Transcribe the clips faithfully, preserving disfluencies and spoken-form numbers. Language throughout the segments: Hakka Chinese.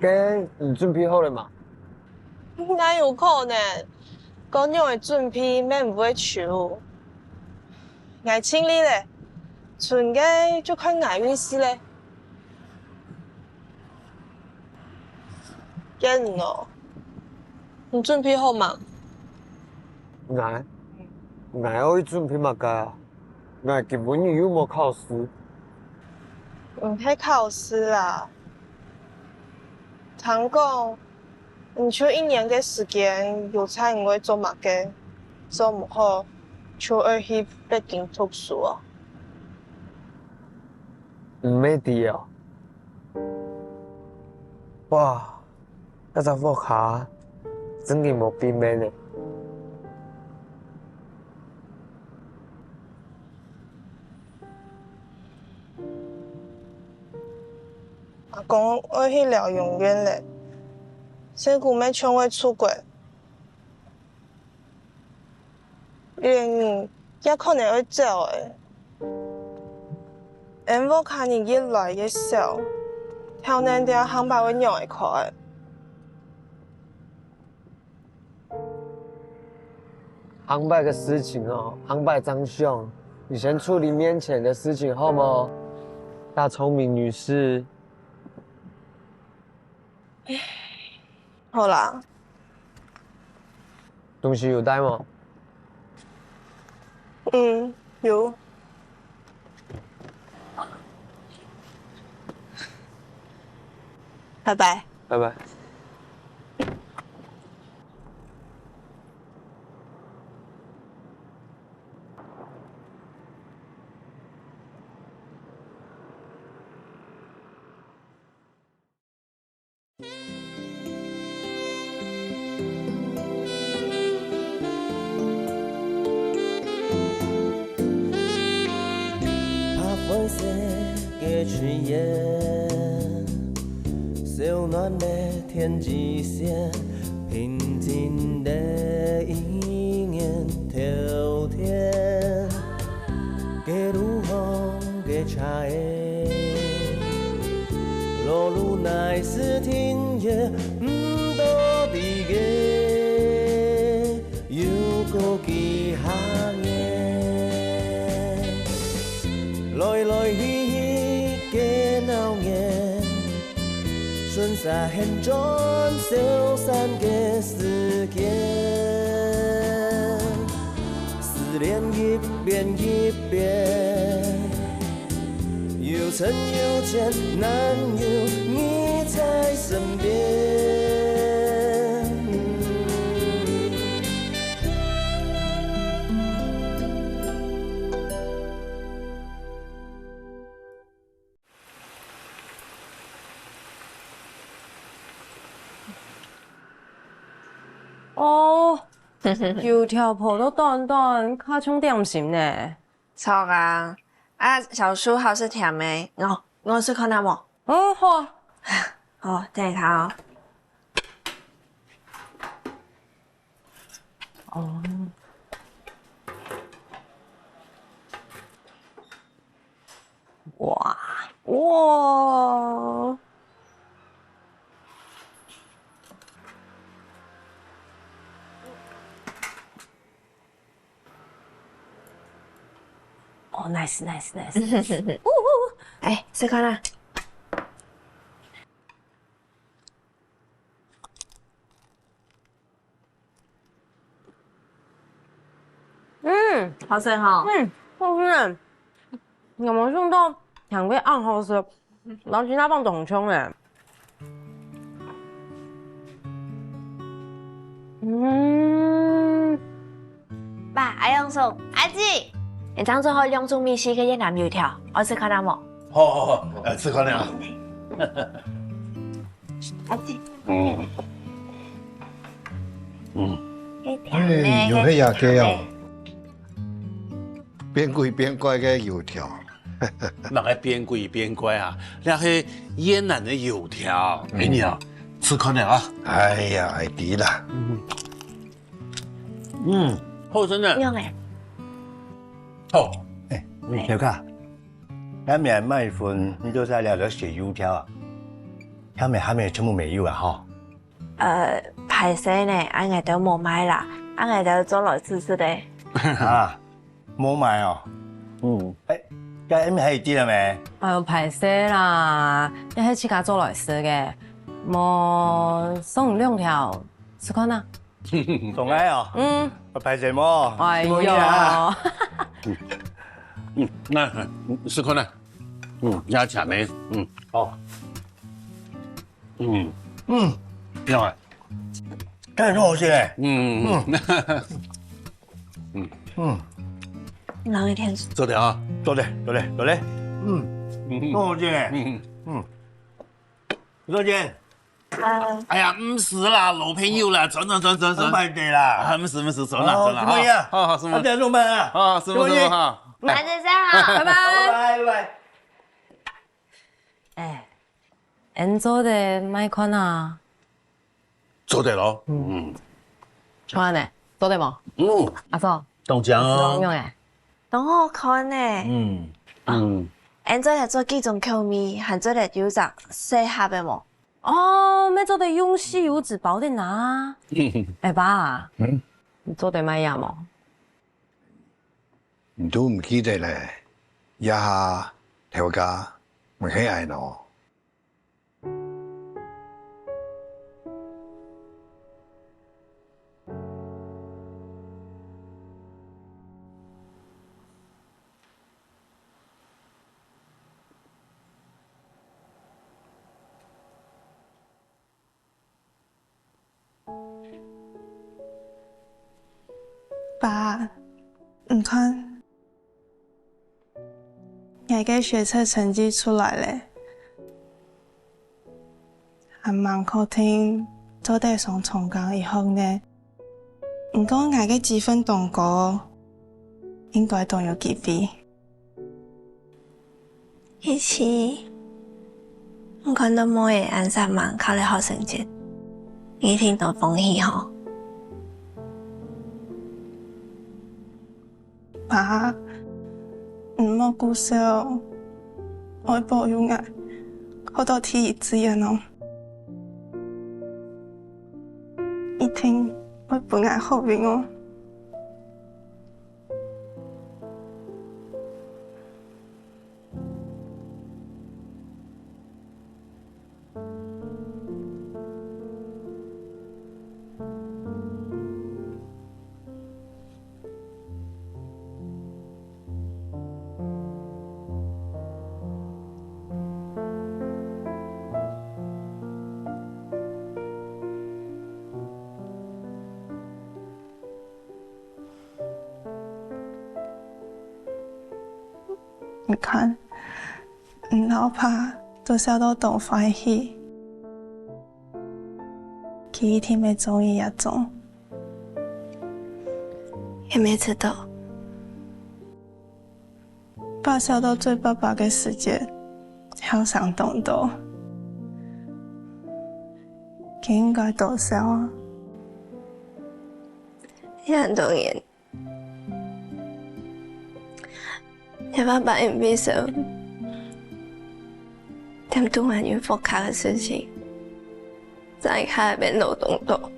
該你準備好了嗎？哪有可能？該仰仔準備乜毋會出？𠊎盡力了，賰个就看𠊎運勢了。該你哦，你準備好吂？𠊎？𠊎愛準備麼个啊？ 𠊎今晡日又無考試。毋係考試啦，聽講，你就一年个時間有在你會做麼个，做毋好，就愛去北京讀書哦。毋係知哦。哇， 這隻屋下正經無變面呢。阿公愛去療養院了，細姑乜像會出國。 連你也可能會走欸。𫣆屋下人越來越少，頭那兜項目會仰仔開？項目个事情哦，項目正想，你先處理面前个事情好無？大聰明女士。 好啦。東西有帶無？嗯，有。拜拜。拜拜。 白灰色个炊烟，燒暖了天際線，平靜的一年秋天。 街路項个車仔，路路乃是田野，毋多知个有過幾下年。來來去去个鬧熱， 順續現轉消散个時間，思念一遍一遍，有深有淺，難有你在身邊。 哦，油條鋪到短短，較像點心呢。著啊，啊，小酥好食甜个，𠊎，𠊎食看啊無？哦，好啊。好，等一下哦。哦。 哇，哇。哦，nice，nice，nice。哎，試看啊。 嗯，好食吼。嗯，好食。𠊎無想到甜粿恁好食，摎雞肉飯當像欸。嗯。爸，阿勇叔，阿姊，你正做好兩種味緒个越南油條，愛試看啊無？好好好，呃，試看啊。 嗯。嗯。哎，有該樣个哦。變鬼變怪个油條。哪个變鬼變怪啊？該係越南个油條。嗯。哎，你啊，試看啊。哎呀，愛知啦。嗯。嗯，好食呢。仰仔？好。哎，小哥， 該面買份，你做啥了了食油條啊？下面下面全部沒有啊吼。呃，歹勢呢，恁𠊎兜無買啦，恁𠊎兜做來試試咧。啊，無買哦。嗯。哎，該下面還有一滴了沒？哎喲，歹勢啦，這係自家做來食个，無送你兩條試看啊。送來哦。嗯。歹勢無？哎喲。嗯，那試看啊。嗯，加強沒？嗯，好。嗯，嗯，要啊。看起來很好吃哎。嗯嗯嗯。嗯，然後一天做得啊，做得，做得，做得。嗯，嗯，很好吃哎。嗯嗯，不錯见。哎呀，毋使啦，老朋友啦，轉轉轉轉轉。毋使啦。啊，毋使毋使，轉啦轉啦，哦，怎麼樣？好好，師傅。那這樣怎麼辦啊？好，師傅師傅好。那就這樣啊，拜拜。拜拜拜拜。哎，恁做得賣看啊？做得咯，嗯。看呢，做得無？嗯，阿叔，當靚哦。樣哎，當好看呢。嗯嗯，恁做得做幾種口味，還做得有隻細盒个無？ 哦，乜做得用吸油紙包等啊。哎，爸啊，嗯，你做得賣呀無？你都毋記得咧，這下頭家毋係𠊎咯。 爸，你看，𠊎个學測成績出來咧，還吂確定做得上長庚醫學呢。毋過𠊎个積分當高，應該當有機會。 其實，你看到妹仔恁煞猛考了好成績，你一定當歡喜吼。爸，你莫故所，愛保佑𠊎考到第一志願哦。一定愛分𠊎好運哦。 你看，你老爸都笑到當歡喜，佢一定會中意這種。也沒知道。 爸笑到做爸爸个時節，後生當多。佢應該當笑啊！也當然，你爸爸因為愁，點都還有複雜个事情，在下變老當多。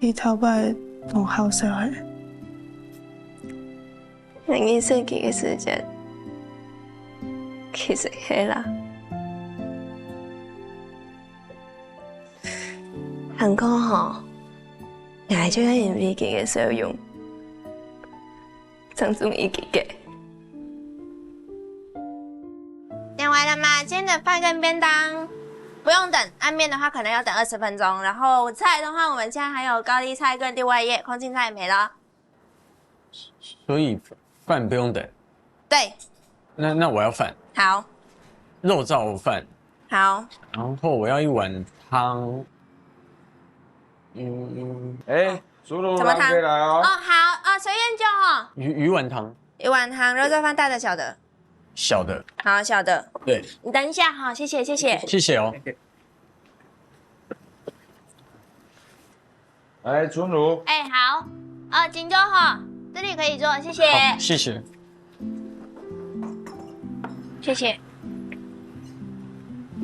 佢頭擺當好笑个。𠊎認識佢个時節，其實係啦。還過吼，𠊎就係因為佢个笑容， 正中意佢个。點完了嗎？今天的飯跟便當不用等，按麵的話可能要等二十分鐘，然後菜的話，我們現在還有高麗菜跟綠葉葉，空心菜也沒了。所以飯不用等。對，那那我要飯，好，肉燥飯，好，然后我要一碗汤。嗯，哎，猪肉汤可以来哦。哦，好，哦，随便就哦。鱼鱼丸汤。鱼丸汤，肉燥饭大的小的？小的。好，小的。对。你等一下哈，谢谢谢谢。谢谢哦。来，春如。哎，好，哦，请坐哈，这里可以坐，谢谢。好，谢谢。谢谢。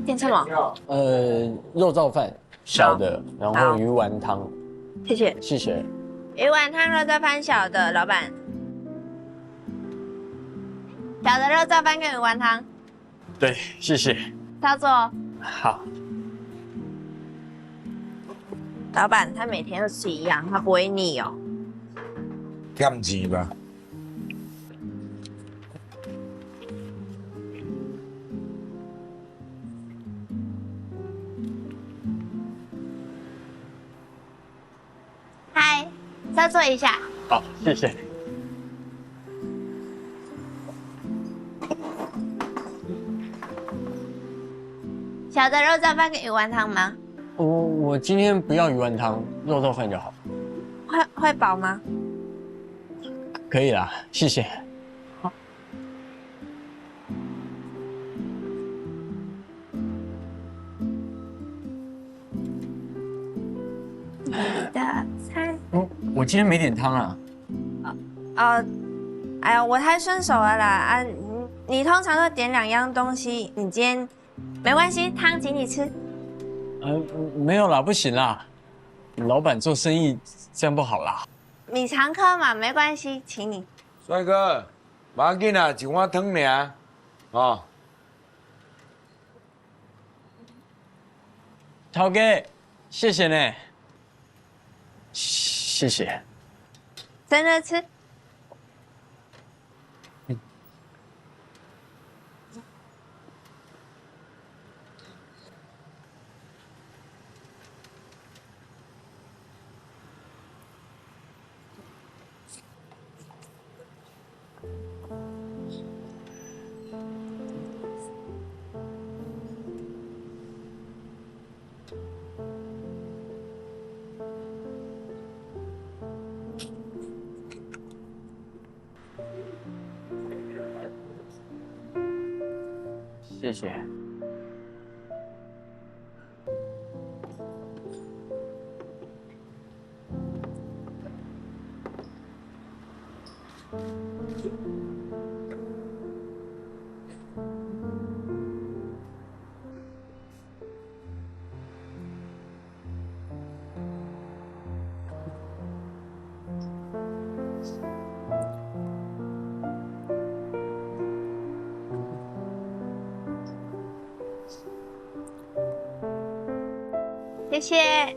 点什么？呃，肉燥饭小的，然后鱼丸汤。谢谢。谢谢。鱼丸汤、肉燥饭小的，老板。小的肉燥饭跟鱼丸汤。对，谢谢。照做。好。老板，他每天都吃一样，他不会腻哦。欠钱吧？嗨，稍坐一下。好，谢谢。小的肉燥饭跟鱼丸汤吗？我我今天不要鱼丸汤，肉燥饭就好。会会饱吗？可以啦，谢谢。你的菜。我我今天没点汤啊。哦，哎呀，我太顺手了啦！啊，你你通常都点两样东西，你今天没关系，汤请你吃。呃，没有啦，不行啦，老板做生意这样不好啦。你常客嘛，没关系，请你。帅哥，无要紧啊，一碗汤尔，哦。 头家，谢谢呢。谢谢。真的吃。谢谢。谢谢。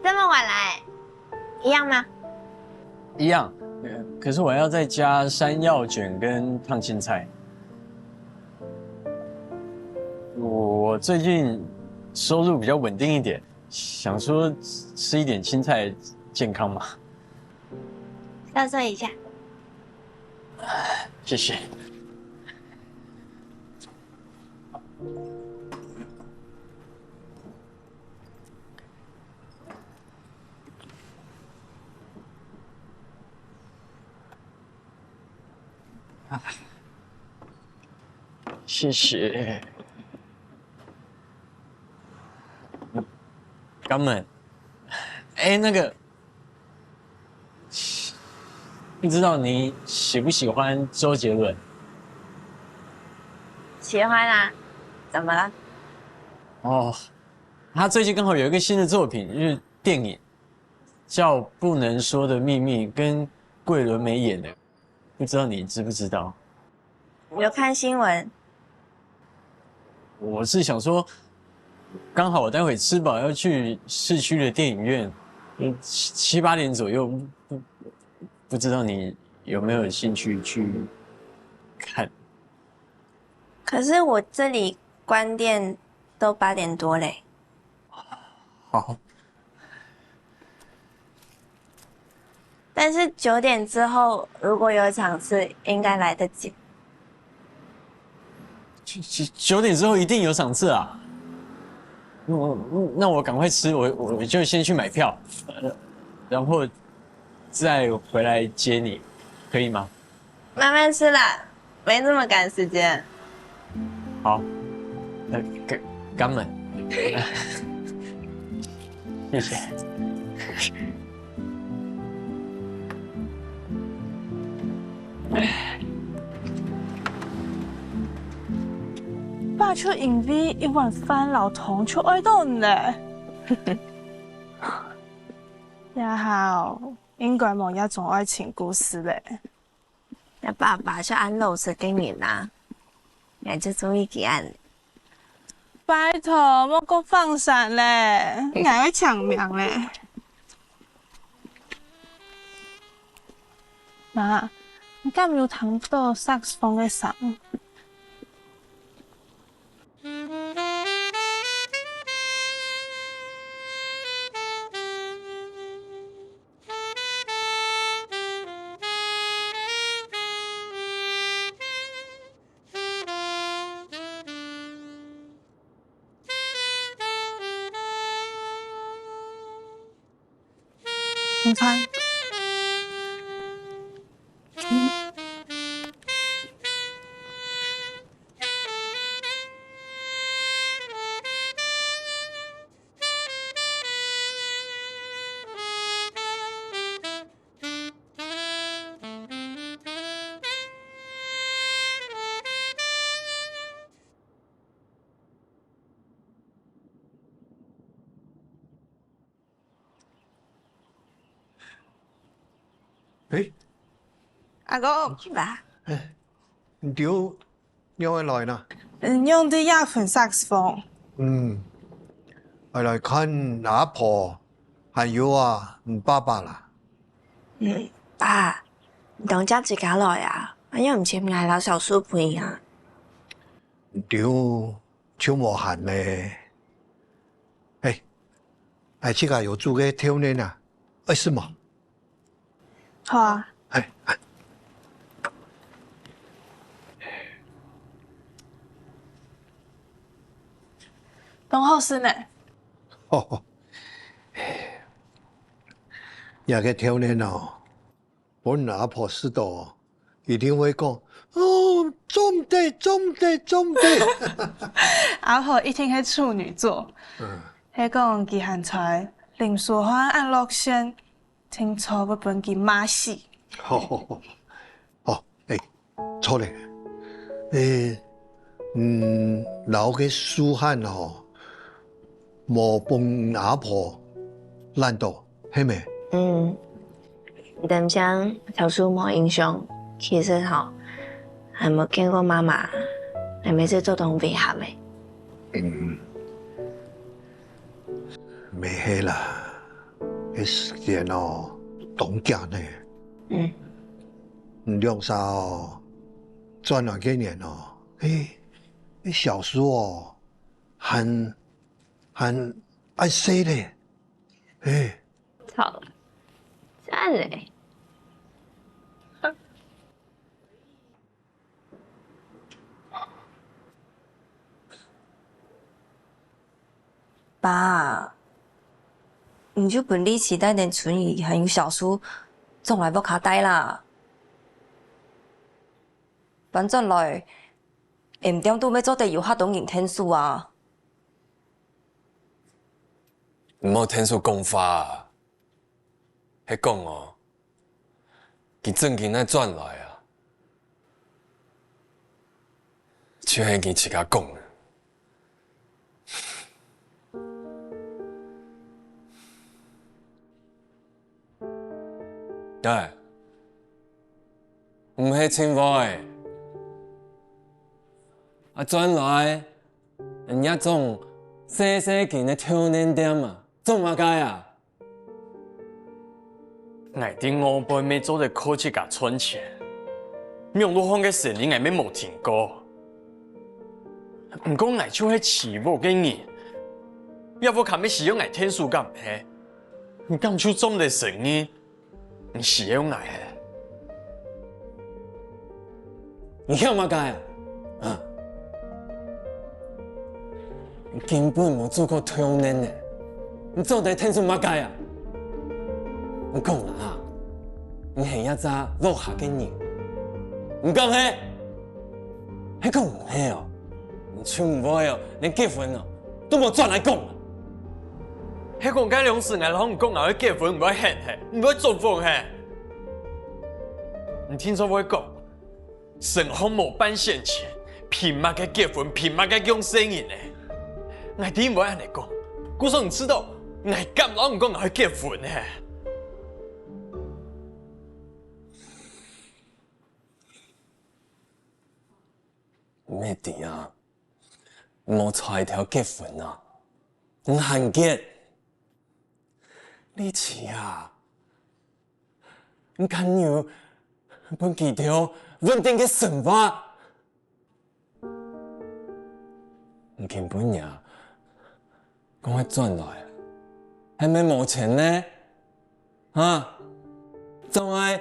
这么晚来，一样吗？一样，呃可是我要再加山药卷跟烫青菜。我最近收入比较稳定一点，想说吃一点青菜健康嘛。稍坐一下。谢谢。谢谢。干们，哎，那个，不知道你喜不喜欢周杰伦？喜欢啊，怎么了？哦，他最近刚好有一个新的作品，就是电影，叫《不能说的秘密》，跟桂纶镁演的，不知道你知不知道？有看新闻。我是想说，刚好我待会吃饱要去市区的电影院，嗯，七七八点左右，不不知道你有没有兴趣去看？可是我这里关店都八点多嘞。好，但是九点之后如果有场次，应该来得及。九九点之后一定有场次啊！我那我赶快吃，我我就先去买票，呃然后再回来接你，可以吗？慢慢吃啦，没那么赶时间。好，呃，干干们，谢谢。啊，就因為一碗飯摎湯就愛著你咧。也好，應該無這種愛情故事咧。 𠊎爸爸就恁老實个人啊，𠊎就中意佢恁。拜託，莫過放閃咧，𠊎愛搶名咧。媽，你敢有聽著薩克斯風个聲？ 你看。誒，阿公，去吧。誒，你兜仰會來呢？嗯，仰會在這分薩克斯風？嗯，𠊎來看阿婆，還有啊，你爸爸啦。嗯，爸，你當正自家來啊，恁樣毋尋𠊎摎小叔陪啊？你兜就無閒咧。誒， 𠊎自家有煮个豆奶啊，愛食無？好啊。誒，誒。當好食呢。吼吼，這个豆奶哦， 分阿婆食著，一定會講：「哦，做毋得，做毋得，做毋得。」阿婆一定係處女座，嗯。係講佢還在林書漢恁落線，定著會分佢罵死。好，好，好，好，誒，著咧。誒，嗯，摎該書漢吼，無分阿婆 爛到，係無？嗯，等像小叔無印象，其實吼，還無見過媽媽，還毋係做當遺憾个。嗯，毋係啦，該時間哦，當遽呢。嗯。你兩儕哦，轉來該年哦，嘿，該小叔哦，還，還恁細咧。 嘿。著啦，算了。爸，你就分利琪帶等春姨還有小叔轉來屋下戴啦。搬轉來，毋定都乜做得有較多人𢯭手啊。 毋好𢯭手講話啊！係講哦，佢正經愛轉來啊，就係佢自家講个。哎，毋係真話誒！啊，轉來， 人家種細細間个豆奶店啊，做麼个啊？𠊎在外背乜做得靠自家賺錢，網路項个生理𠊎乜無停過。毋過𠊎就係起屋个人，這屋下乜需要𠊎𢯭手敢毋係？你敢就做得生意？ 你需要𠊎係？你曉麼个啊？啊？你根本無做過豆奶呢，你做得𢯭手麼个啊？你講啊，你係這隻屋下个人，你敢係？係講毋係哦，你就毋會哦，連結婚哦，都無轉來講啊！係講該量時𠊎摎你講𠊎愛結婚，你會喊係，你會做夢係？ 你聽著會講，身項無半仙錢，憑麼个結婚？憑麼个降細人呢？𠊎知你會恁樣講，故所你知道，𠊎敢摎你講𠊎愛結婚呢？你知啊，無才調結婚啊，你還結。麗琪啊，你敢有分佢兜穩定个生活？ 你今晡日講愛轉來，係毋係無錢呢？哈？總愛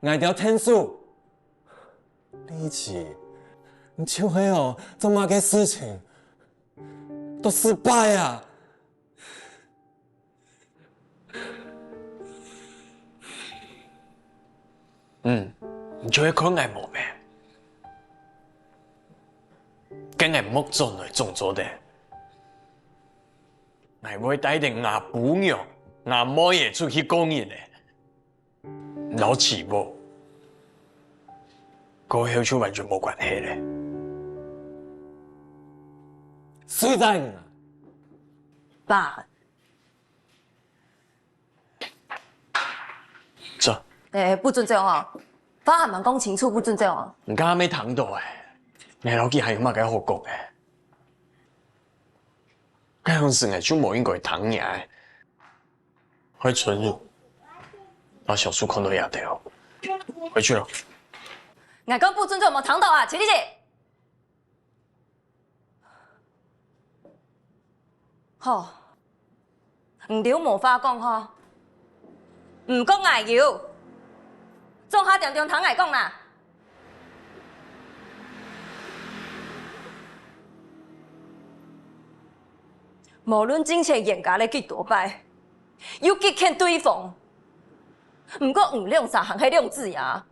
𠊎兜𢯭手。麗琪，你就係哦，做麼个事情都失敗啊！ 嗯，你就係看𠊎無咩？該𠊎莫轉來總做得。𠊎會帶等吾餔娘、吾妹仔出去過日仔。摎姊妹，過後就完全無關係咧。隨在你啊！爸， 走。欸，不准走哦！話還吂講清楚，不准走哦！你剛剛沒聽到欸？𠊎摎佢還有麼个好講欸？該樣時𠊎就無應該聽你欸！害春雨，摎小樹看到這兜，回去了。𠊎講不准走，無聽到啊，起立去！ 好，你兜無話講吼？毋過𠊎有，總下恬恬聽𠊎講啦。無論進前冤家了幾多擺，又幾譴對方，毋過你兩儕還係兩子爺，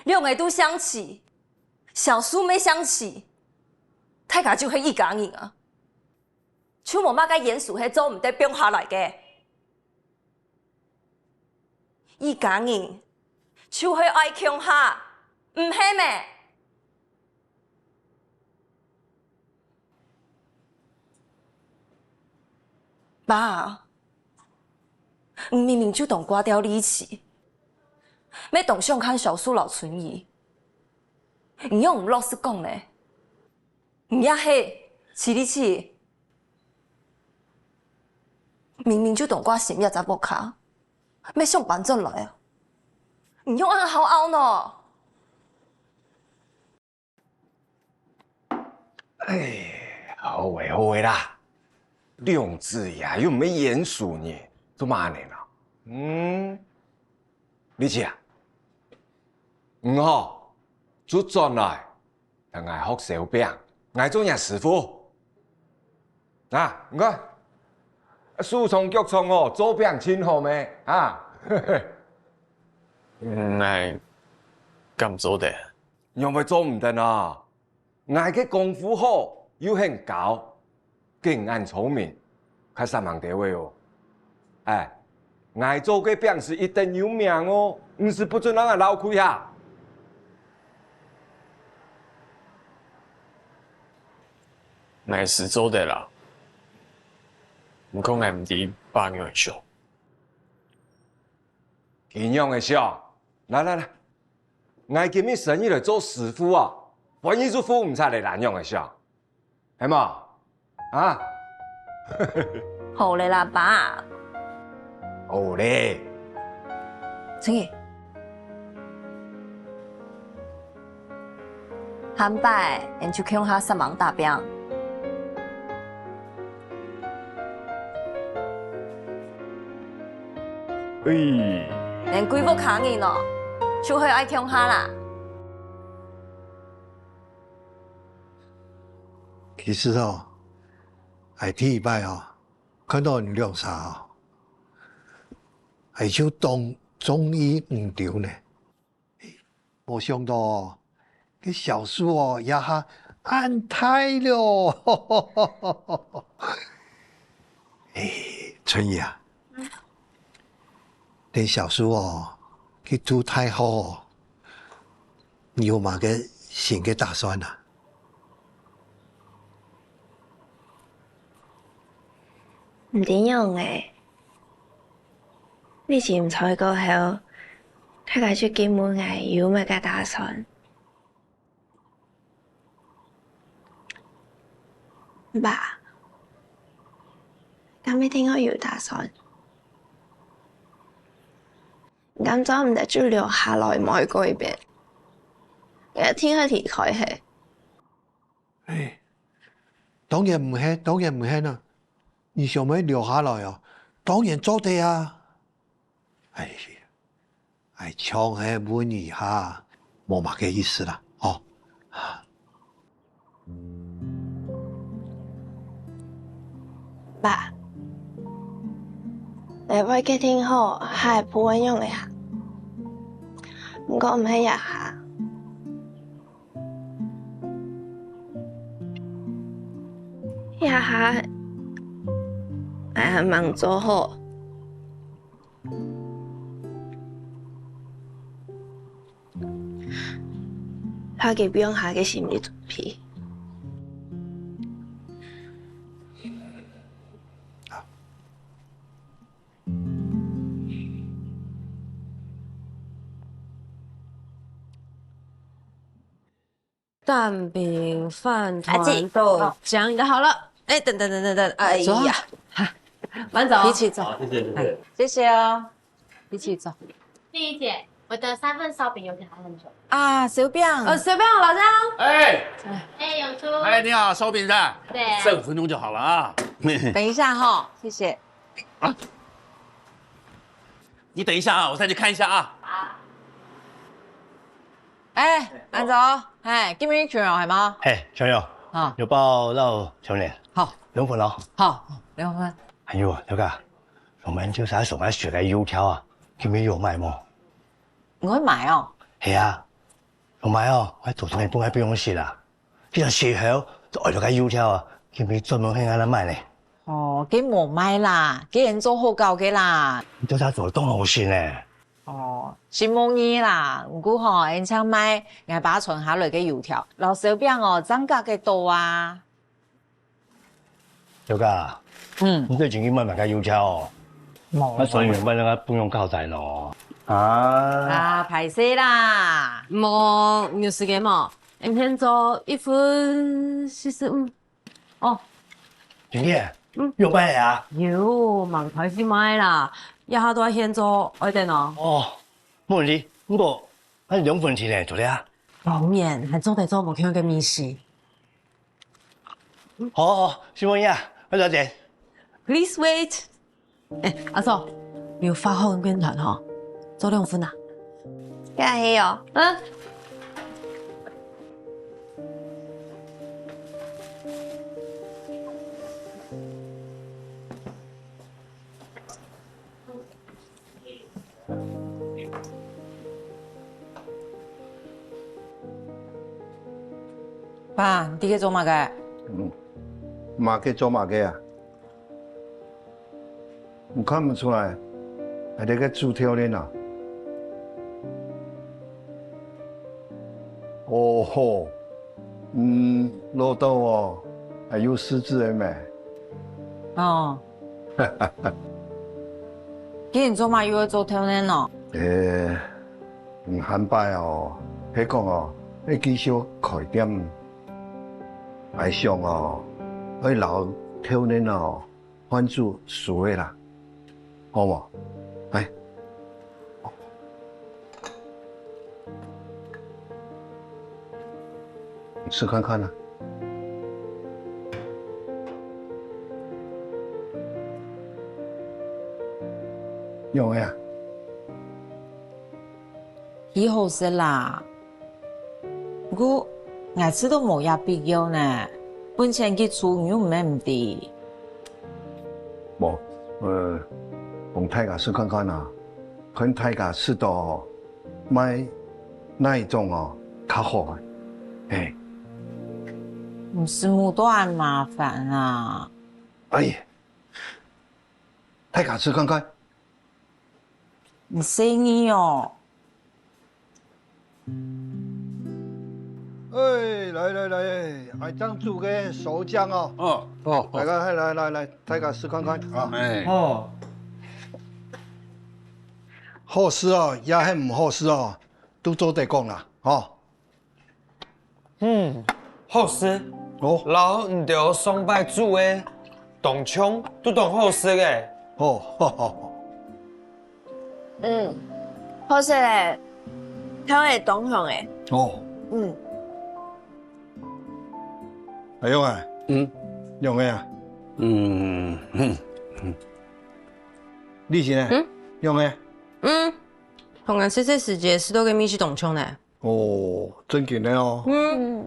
兩儕都姓徐， 小樹乜姓徐，大家就係一家人啊，就無麼个冤仇係做毋得放下來个。一家人就係愛共下，毋係咩？爸啊，你明明就當掛吊麗琪，乜當想看小樹摎春雨， 你仰毋老實講呢？你也係徐麗琪，明明就當掛心這隻屋下，乜想搬轉來啊？你仰恁好拗呢？哎，好个好个啦，兩子爺又毋係冤仇呢，做麼个呢？嗯，麗琪啊，你吼，就轉來 同𠊎學燒餅，𠊎做若師傅。啊，你看，手創腳創哦，做餅盡好咩？啊，𠊎敢做得？仰會做毋得啊？𠊎个功夫好，又肯教， 竟恁聰明，較煞猛兜仔哦！哎，𠊎做个餅食一等有名哦，毋使不准人家漏氣哈！𠊎係做得啦，毋過𠊎毋知爸仰仔想。佢仰仔想？來來來，𠊎今日生你來做師傅啊，反正就付毋出來啦，仰仔想？ 係無？啊？好了啦，爸。好咧。春雨，下擺，𫣆就共下煞猛打拚。哎。𫣆歸屋下人哦，就係愛共下啦。 其實哦，𠊎第一擺哦，看到你兩儕哦，𠊎就當中意你兜呢。無想到哦，該小樹哦，這下恁大了。哎，春雨啊，等小樹哦，去讀大學哦，你有麼个新个打算啊？毋知仰仔，你凊彩過後，大家就緊問𠊎有麼个打算。 爸，敢一定愛有打算？敢做毋得就留下來，毋愛改變？𠊎一定愛離開係。哎，當然毋係，當然毋係啊！你想愛留下來哦，當然做得啊！ 哎，哎，像係問一下，無麼个意思啦，吼。爸，𠊎會決定好下一步愛仰仔行，毋過毋係這下。 這下，𠊎還吂做好。還愛放下个心理準備。 蛋餅、饭团、阿姐，豆浆，好了。哎，等等等等等，哎呀，哈，慢走。一起走。好，谢谢，谢谢。哎，谢谢哦，一起走。丽姐，我的三份烧饼有点很久。啊，烧饼。呃，烧饼，老张。哎，哎，永初。哎，你好，烧饼是吧？对。剩五分钟就好了啊。等一下哈，谢谢。啊，你等一下啊，我再去看一下啊。好。 哎，安總，哎，今日全有係無？嘿，全有。啊。有包摎全有。好。兩份咯。好，兩份。還有啊，頭家，我們就係送來雪个油條啊，今日有賣無？你會買哦？係啊，有賣哦，𠊎做成个分𠊎朋友食啦。佢想時候就愛了个油條啊，今日專門係𠊎來賣呢。哦，佢無賣啦，佢人做好搞个啦。你做啥做得當好心呢？ 哦，承蒙你啦，毋過吼，𠊎淨賣𠊎爸傳下來个油條，摎燒餅哦，正隔个到啊。小哥啊，嗯。你最近去買麼个油條哦？無。該所以明白該个不用靠仔咯。啊。啊，歹勢啦。無，你有時間無？𠊎現做一份四十五。 哦。婷姐，嗯。有賣啊？有，吂開始賣啦，這下都愛現做，愛等哦。哦，無問題，毋過，該兩份錢呢，做得啊？當然，還做得做無共樣个味緒。好，好，承蒙你啊，𠊎來等。Please wait。 哎，阿嫂，你有發好面團吼，做兩份啊？該係哦。嗯。 爸，你在該做麼个？嗯，麼个做麼个啊？你看毋出來，𠊎在該煮豆奶啊？哦吼，嗯，老豆哦，還有失智个咩？哦。 今日做麼又愛做豆奶呢？欸，嗯，下擺哦，係講哦，愛繼續開店，𠊎想哦，愛摎豆奶哦，換做酥个啦，好無？來。 試看看啊。仰仔啊？幾好食啦！毋過，𠊎試著無這必要呢，分錢佢煮你又毋係毋知。無，呃，分大家試看看啊。 看大家食著買哪一種哦較好啊。嘿。毋使無多恁麻煩啊。哎呀，大家試看看。毋細義哦。哎，來來來，哎，這樣煮个熟醬哦。哦，哦，大家來來來，大家試看看啊。哎，哦，好食哦，也係毋好食哦，都做得講啦，吼。嗯，好食。哦，摎你兜上擺煮个當像，都當好食个。哦，好好好。 嗯，好食咧，香味當香誒。哦，嗯，阿勇啊，嗯，仰仔啊？嗯，嗯，嗯，你先呢？嗯，仰仔？嗯，同𠊎細細時節食到个味緒當像呢。哦，正經个哦。嗯。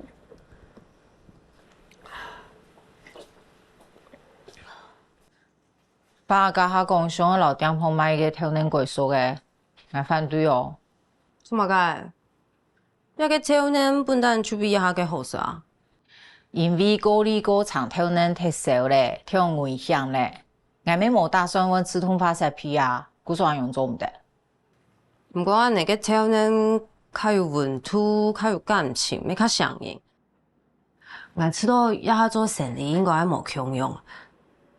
爸這下講想愛摎店項賣个豆奶改熟个，𠊎反對哦。做麼个？這个豆奶本旦就比這下个好食啊。因為過濾過長豆奶忒燒咧，忒危險咧。𠊎乜無打算換自動化設備啊，故所恁樣做毋得。毋過恁仔个豆奶較有溫度，較有感情，乜較上癮。 𠊎知道這下做生理應該無共樣，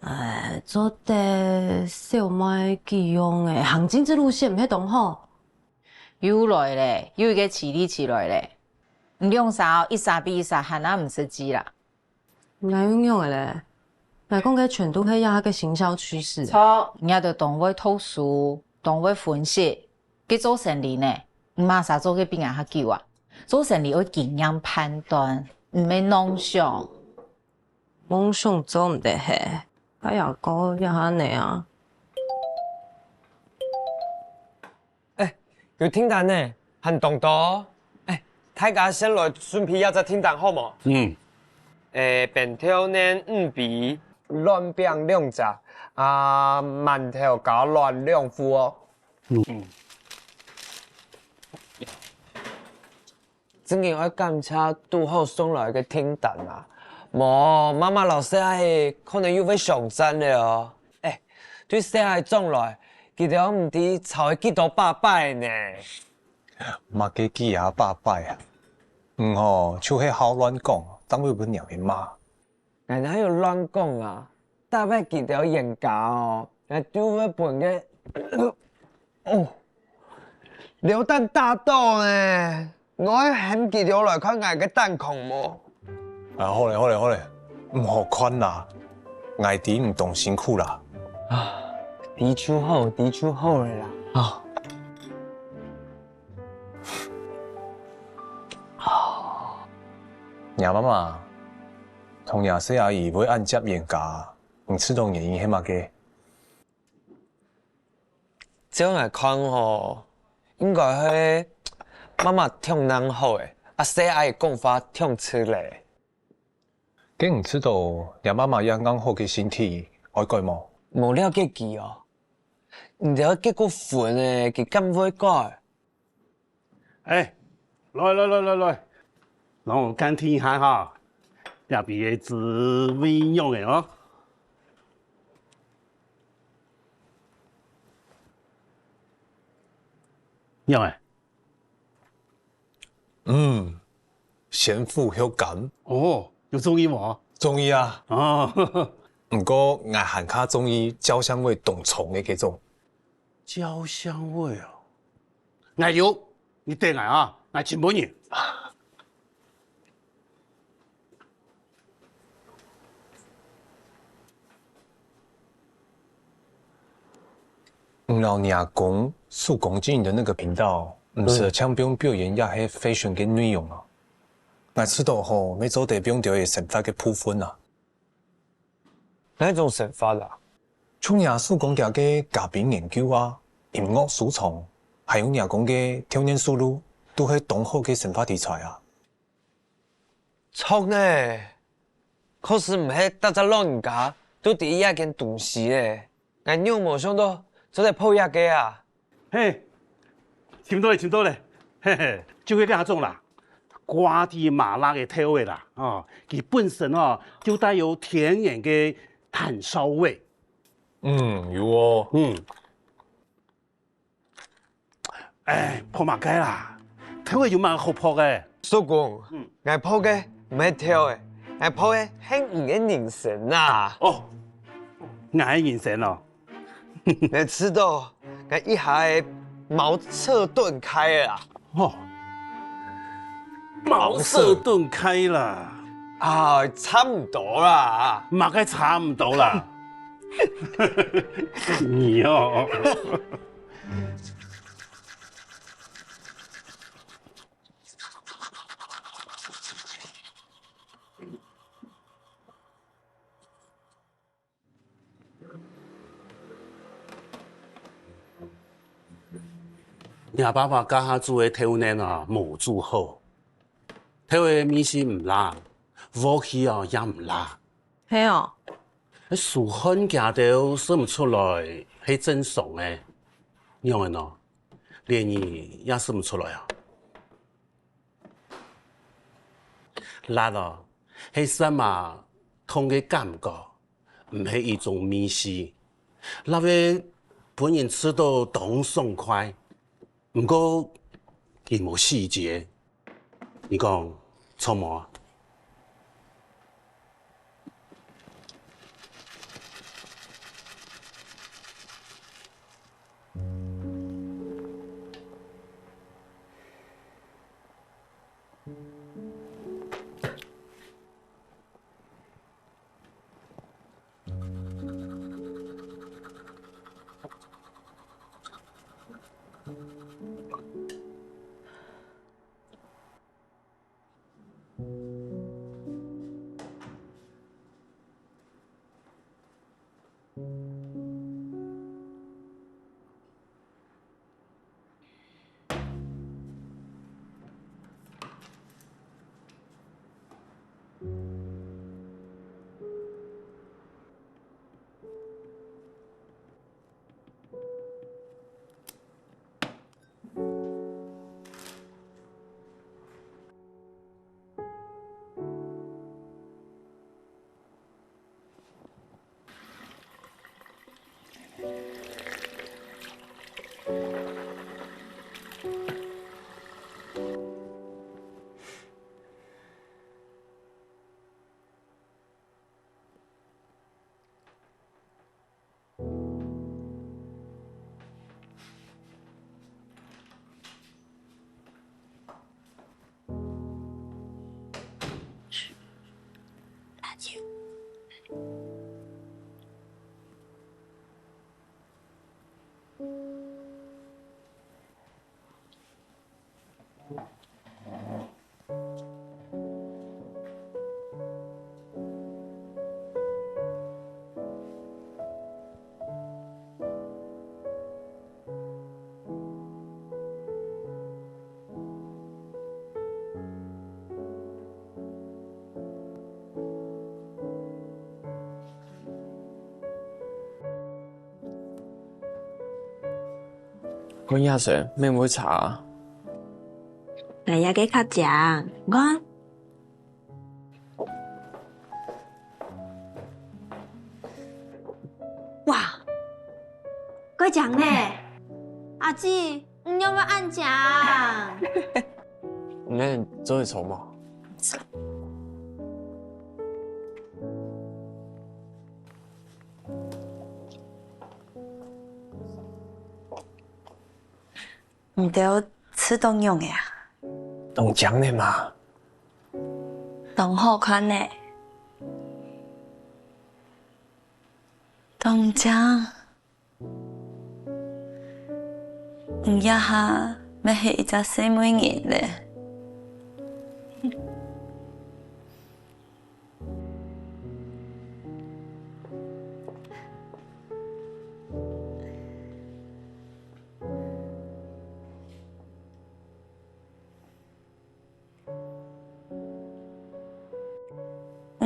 呃，做得少賣幾樣誒，行政治路線毋係當好。又來咧，又一個徐麗珠來咧。你兩儕哦，一儕比一儕還較毋實際啦。𠊎又仰仔咧？𠊎講个全都係這下个行銷趨勢。著，你兜當會讀書，當會分析， 該做生理呢，你麼儕做个比𠊎較久啊？做生理愛經驗判斷，毋係妄想。妄想做毋得係，哎呀，哥，這下呢啊。哎，有訂單呢，還當多。哎，大家先來準備這隻訂單好無？嗯。哎，便條奶五杯，卵餅兩隻，啊，饅頭加卵兩副哦。 嗯。正經愛感謝堵好送來个訂單啊！無，媽媽摎細阿仔可能又會相戰了哦。哎，對細阿仔講來，佢兜毋知吵了幾多百擺呢。麼个幾下百擺啊？你吼，就係好亂講，正會分娘仔罵。 𠊎哪有亂講啊？逐擺佢兜冤家哦，𠊎就會分佢，哦，流彈打到呢！𠊎喊佢兜來看𠊎个彈孔無？啊，好咧，好咧，好咧，毋好看啦，𠊎知你當辛苦啦。啊，知就好，知就好了啦。啊。 若媽媽同若細阿姨會恁接冤家，你知道原因係麼个？照𠊎看吼，應該係媽媽忒硬好咧，啊細阿姨講話忒直咧。該你知道若媽媽這硬好个性體愛改無？無了解佢哦，你兜結過婚咧，佢敢會改？ 哎，來來來來來，讓𠊎鑑定一下哈，這杯个滋味仰仔哦。仰仔？嗯， 鹹麩口感。哦，有中意無？中意啊！哦，毋過𠊎還較中意焦香味當重个該種。焦香味哦，𠊎有，你等𠊎啊，𠊎尋分你。你摎若公手工經營个該個頻道，毋係淨放表演也係fashion个內容啊？𠊎知道吼，乜做得放兜仔生活个部分啊。哪種生活啊？像若手工个个咖啡研究啊、音樂收藏，還有若公个挑染手路，都係當好个生活題材啊。 著呢，確實毋係逐隻老人家都知這件東西咧。𠊎仰無想到做得拍這個啊！嘿，尋到咧，尋到咧，嘿嘿，就係這種啦，掛在馬拉个頭个啦，哦，佢本身哦就帶有天然个炭燒味。嗯，有哦。嗯。 哎，拍麼个啦？頭仔有麼个好拍个？叔公，嗯。𠊎抱个毋係鳥仔，𠊎抱个係你个人生啊！哦，𠊎个人生哦。你知道，𠊎一下仔茅塞頓開了啊！哦，茅塞頓開啦！啊，差毋多啦。麼个差毋多啦？你哦。 若爸爸這下煮个豆奶啊，無煮好。豆仔味緒毋罅，鑊氣啊也毋罅。係哦。 係手汗佢兜食毋出來係正常个，仰仔呢？連你也食毋出來啊？辣哦，係舌嫲痛个感覺，毋係一種味緒。辣仔分人食到當爽快。 毋過，佢無細節。你講，著無啊？ 看若先，免會差啊。哎呀，該較靚，你看。哇，蓋靚呢！阿姊，你仰會恁靚？你做得坐嗎？ 你兜食到仰仔啊？當靚呢嘛。當好看呢。當靚。你這下乜係一隻細妹人咧。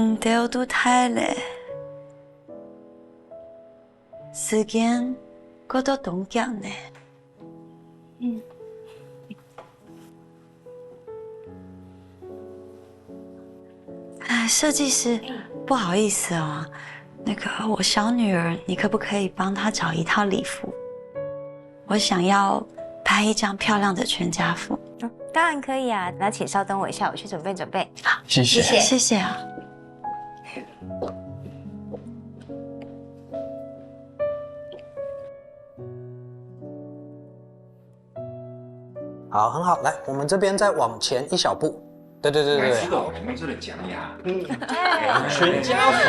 你兜都大咧，時間過到當遽呢。嗯。哎，設計師，不好意思哦，那個，我小女兒，你可不可以幫她找一套禮服？我想要拍一張漂亮的全家福。哦，当然可以啊，那请稍等我一下，我去准备准备。好，谢谢。谢谢。谢谢啊。好，很好，来，我们这边再往前一小步。对对对对对。来，知道你们这里讲呀。嗯，全家福，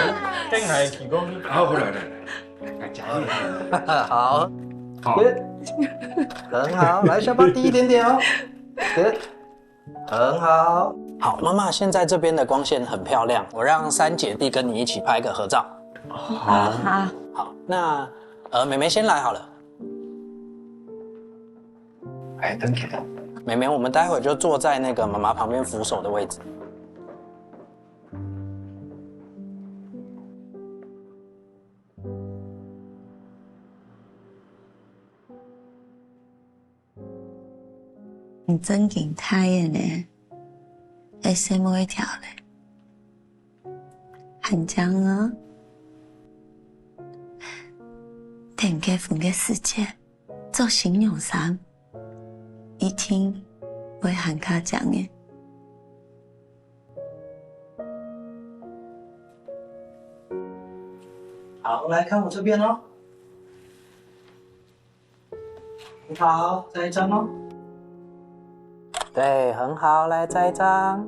跟海提供。好，回来，回来，来讲一下。好。好。Good。很好，来，下巴低一点点哦。Good。很好。好，妈妈，现在这边的光线很漂亮，我让三姐弟跟你一起拍个合照。好。好。好，那呃，妹妹先来好了。哎，等等。妹妹，我们待会就坐在那个妈妈旁边扶手的位置。你正经大个呢，还細妹一条咧，還靚啊！等結婚个時節， 著新娘衫，一定會還較靚个。好，來看我這邊哦。很好，再一張哦。對，很好，來，再一張。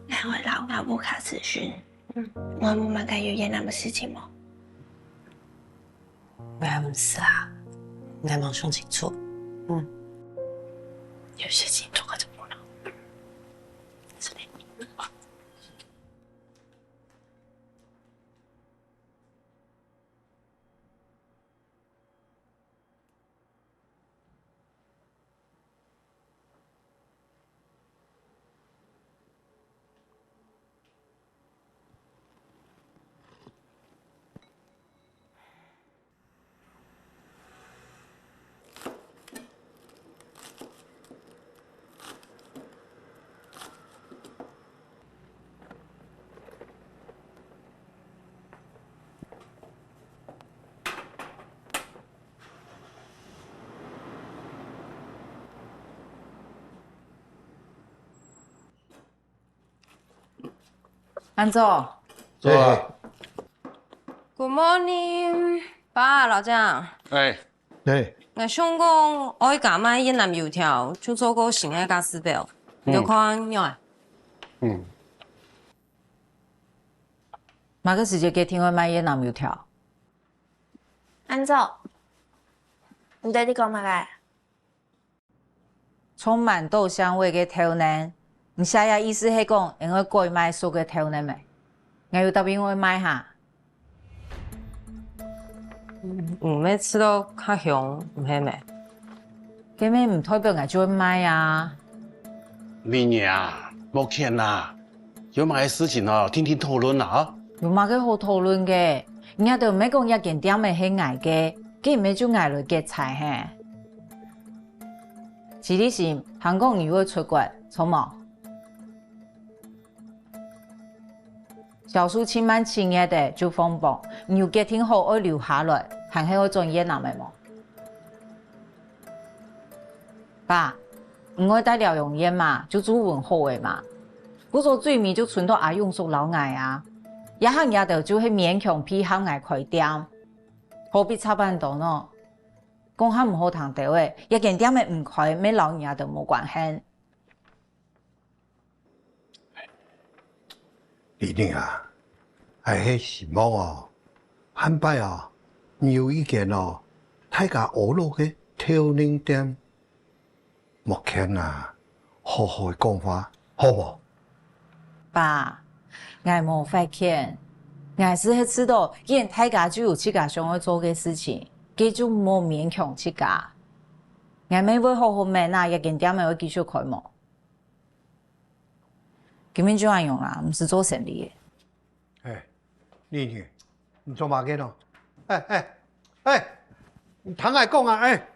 𠊎愛摎吾屋下諮詢，嗯，問有麼个有越南个事情無？𠊎毋識啊，𠊎無想清楚。嗯，有些事情做个就不了。是的。 恁早。早啊。Good morning，爸，老張。哎。哎。𠊎想講愛加賣越南油條，就做個新个價數表，你兜看仰仔？嗯。麼个時節決定愛賣越南油條？恁早。你到底講麼个？ 充滿豆香味个豆奶，你這下意思係講，𠊎愛改賣熟个豆奶咩？𠊎有答應愛賣哈？毋係試著較香，毋係咩？該乜毋代表𠊎就愛賣啊！美女啊，莫譴啦，有麼个事情哦，定定討論啦哦。有麼个好討論个？你兜毋係講這間店仔係𠊎个，該毋係就𠊎來結財嘿？ 徐立新，聽講你會出國，著無？銷售盡慢七月仔就放榜，你有決定好愛留下來，還係愛轉越南仔無？爸，你愛戴療養院嘛，就注文好仔嘛。故所最尾就伸到阿勇叔摎𠊎啊，這下𠊎兜就係勉強配合𠊎開店，何必插恁多呢？ 講較毋好聽兜仔，這間店仔毋開，乜摎你兜無關係。麗玲啊，𠊎係希望哦，下擺哦，你有一間哦，大家阿樂个，豆奶店，莫譴啊，好好講話，好無？爸，𠊎無發譴，𠊎斯係知著，既然大家就有自家想愛做个事情，該就莫勉強自家。𠊎乜會好好問啊，這間店仔會繼續開無？今晡日就恁樣啦，毋使做生理了。 哎，你你，你做麼个呢？哎哎哎，你聽𠊎講啊，哎！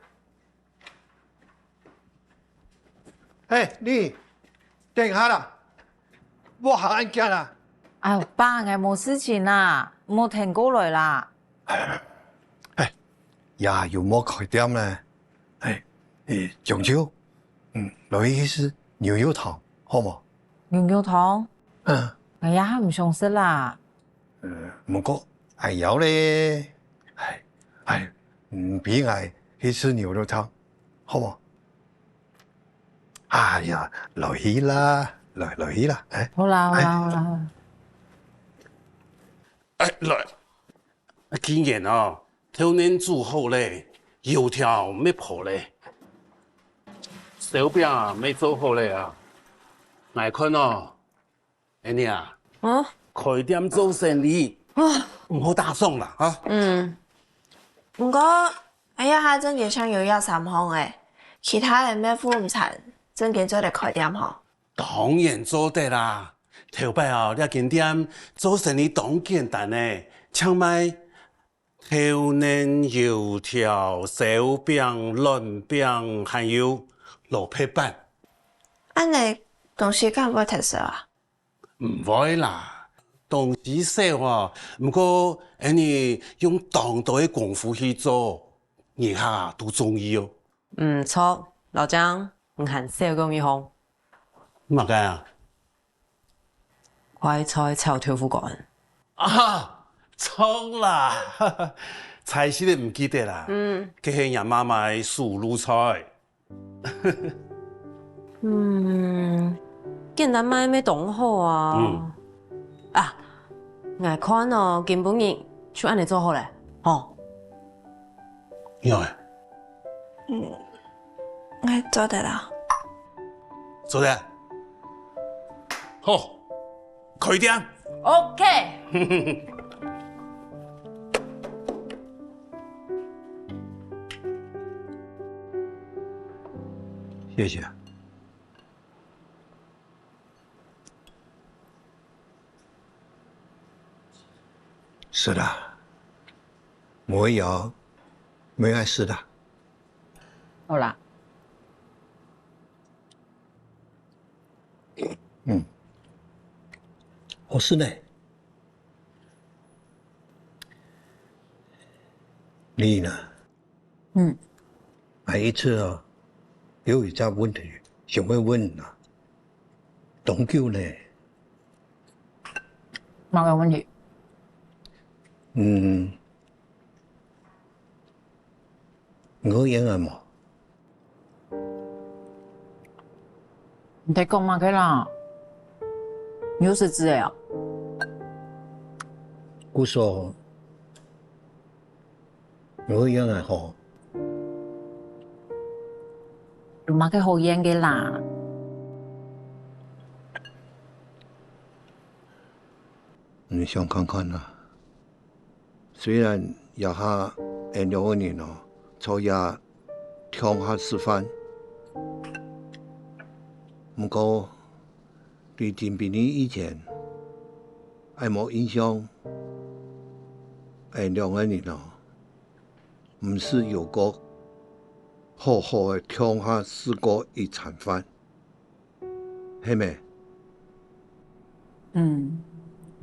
哎，你，等一下啦，莫行恁遽啦。哎，爸，𠊎無事情啦，莫跈過來啦。哎，也有無開店呢？哎，哎，將就，嗯，來去食牛肉湯，好無？牛肉湯？嗯。𠊎也還毋想食啦。呃，毋過，哎，要咧，哎，哎，嗯，陪𠊎去食牛肉湯，好無？哎呀，來去啦，來，來去啦，哎。好啦，好啦，哎。好啦，好啦。哎，來。既然哦，豆奶煮好咧，油條乜烰咧，燒餅乜做好咧啊！𠊎看哦， Annie啊，嗯？開店做生理，啊。毋好打爽啦，哈。嗯。毋過，𠊎這下正經想有一三項欸，其他个乜負毋殘，正經做得開店吼？當然做得啦！頭擺哦，這間店做生理當簡單呢，淨賣豆奶、油條、燒餅、卵餅，還有蘿蔔粄。恁呢，東西敢會忒少啊？ 毋會啦，東西少哦，毋過，𠊎等用當多个功夫去做，人客啊都中意哦。毋著，老張，你還少講一項。麼个啊？快菜炒豆腐乾。啊，著啦！菜色个毋記得啦。嗯。該係若媽媽个手路菜。 嗯，簡單賣乜當好啊。嗯。啊，𠊎看哦，今晡日就恁呢做好咧，吼。有欸。嗯，𠊎做得啦。做得。好，開店。OK。謝謝。食啦，無愛枵，無愛食啦。好啦。嗯，好食呢。 你呢？嗯。𠊎一直哦，有一隻問題想愛問你啊，當久呢。麼个問題？嗯， 你有冤枉無？你在講麼个啦？你有失智个哦？故所，你有冤枉吼？有麼个好冤个啦？你想看看啊。 雖然這下𠊎兩個人哦，坐這共下食飯，毋過，在今晡日以前，𠊎無印象，𠊎兩個人哦，毋識有過好好个共下食過一餐飯。 係無？嗯，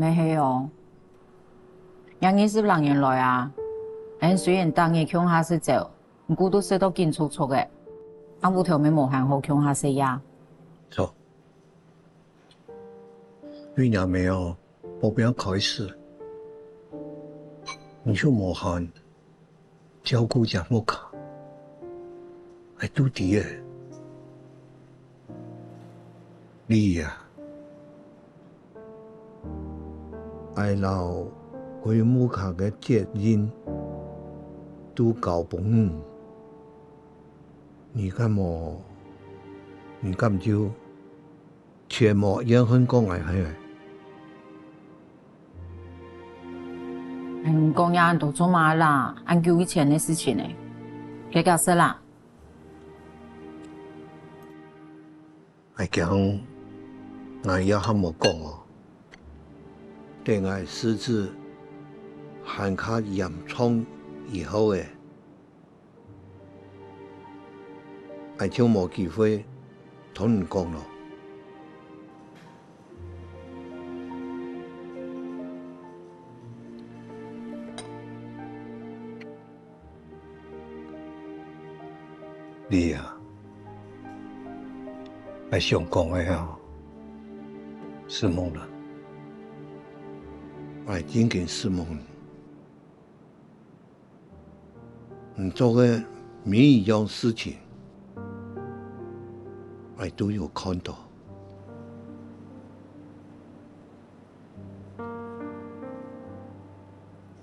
乜係哦。這二十零年來啊，𠊎雖然逐日共下食朝，毋過都食到緊促促个，暗晡頭乜無閒好共下食夜。著。對若姆哦， 發病開始，你就無閒照顧這屋下，𠊎都知仔。你啊，𠊎摎歸屋下个責任都交分你。你敢無，你敢就全無怨恨過𠊎係無？你講這恁多做麼个啦？恁久以前个事情呢，遽遽煞啦。 𠊎驚𠊎這下無講哦，等𠊎事情還較嚴重以後仔，𠊎就無機會同你講囉。 你啊，𠊎想講个啊，承蒙啦。𠊎真經承蒙你。你做个每一樣事情，𠊎都有看到。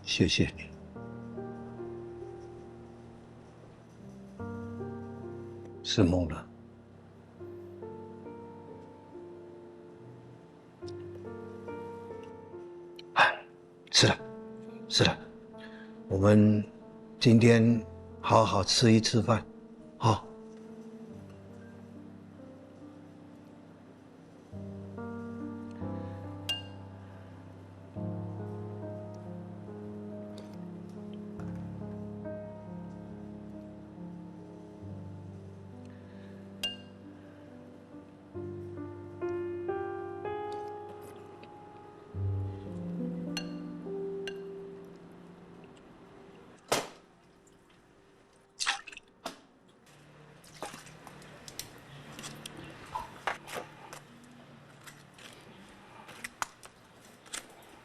謝謝你。 承蒙啦。哎，是了，是了，我們今天好好吃一吃飯，哈。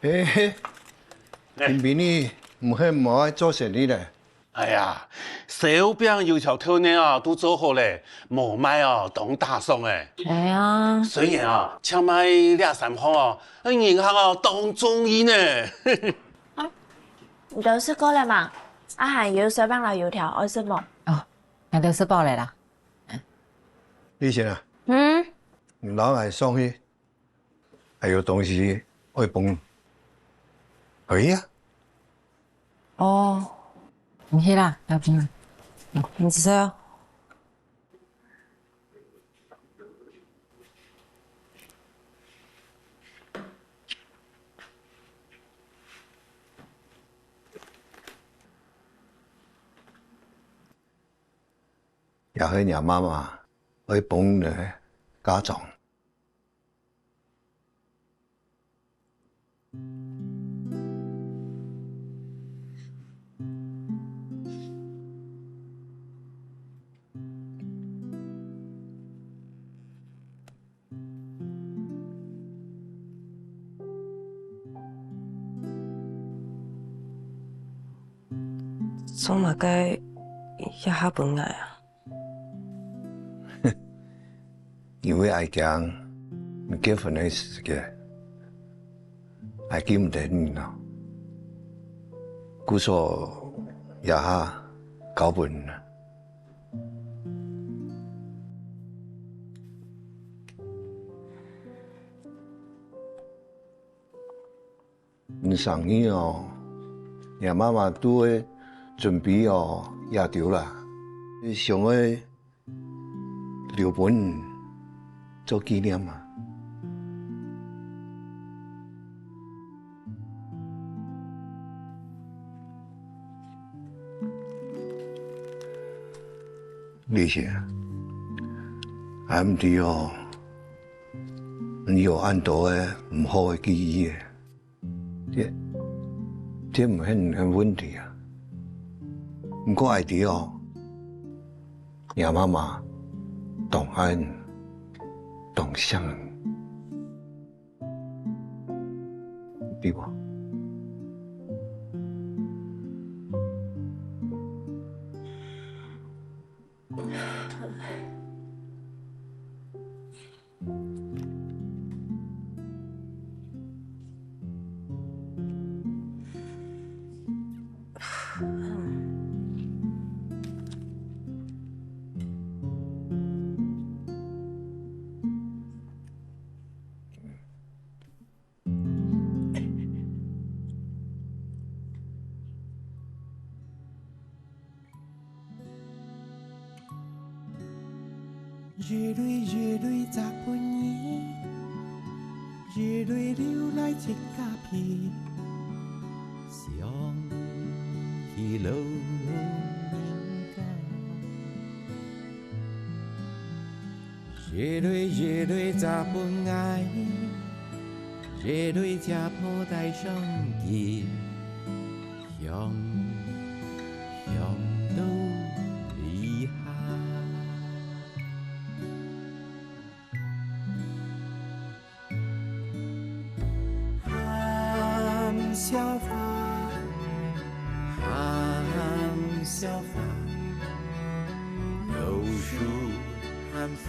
嘿嘿，哎。今晡日毋係無愛做生理咧？哎呀，燒餅、油條、豆奶啊，都做好咧，無賣哦，當打爽欸。哎呀，雖然啊，淨賣這三項哦，人客哦，當中意呢。你兜食過了嗎？啊還有燒餅摎油條，愛食無？哦，𠊎兜食飽了啦。 麗仙啊，嗯？你摎𠊎上去，還有東西愛分你。可以啊。哦，你去啦，要緊啦。嗯，你直接哦。 也係若媽媽愛分你个嫁妝。 做麼个這下分𠊎啊？因為𠊎驚你結婚个時節，𠊎記毋得你囉。故所這下交分你。 你生日哦，若媽媽都會準備哦，這兜啦，想愛留分你做紀念啊。 麗仙，𠊎毋知哦，你有恁多个毋好个記憶欸，這，這毋係你个問題啊。毋過𠊎知哦，若媽媽當愛你，當惜你。 對無？一蕊一蕊摘分你，一蕊留來自家鼻。想起老人家，一蕊一蕊摘分𠊎，一蕊姐婆戴上去。 香，香到這下。含笑花，含笑花，老樹含粉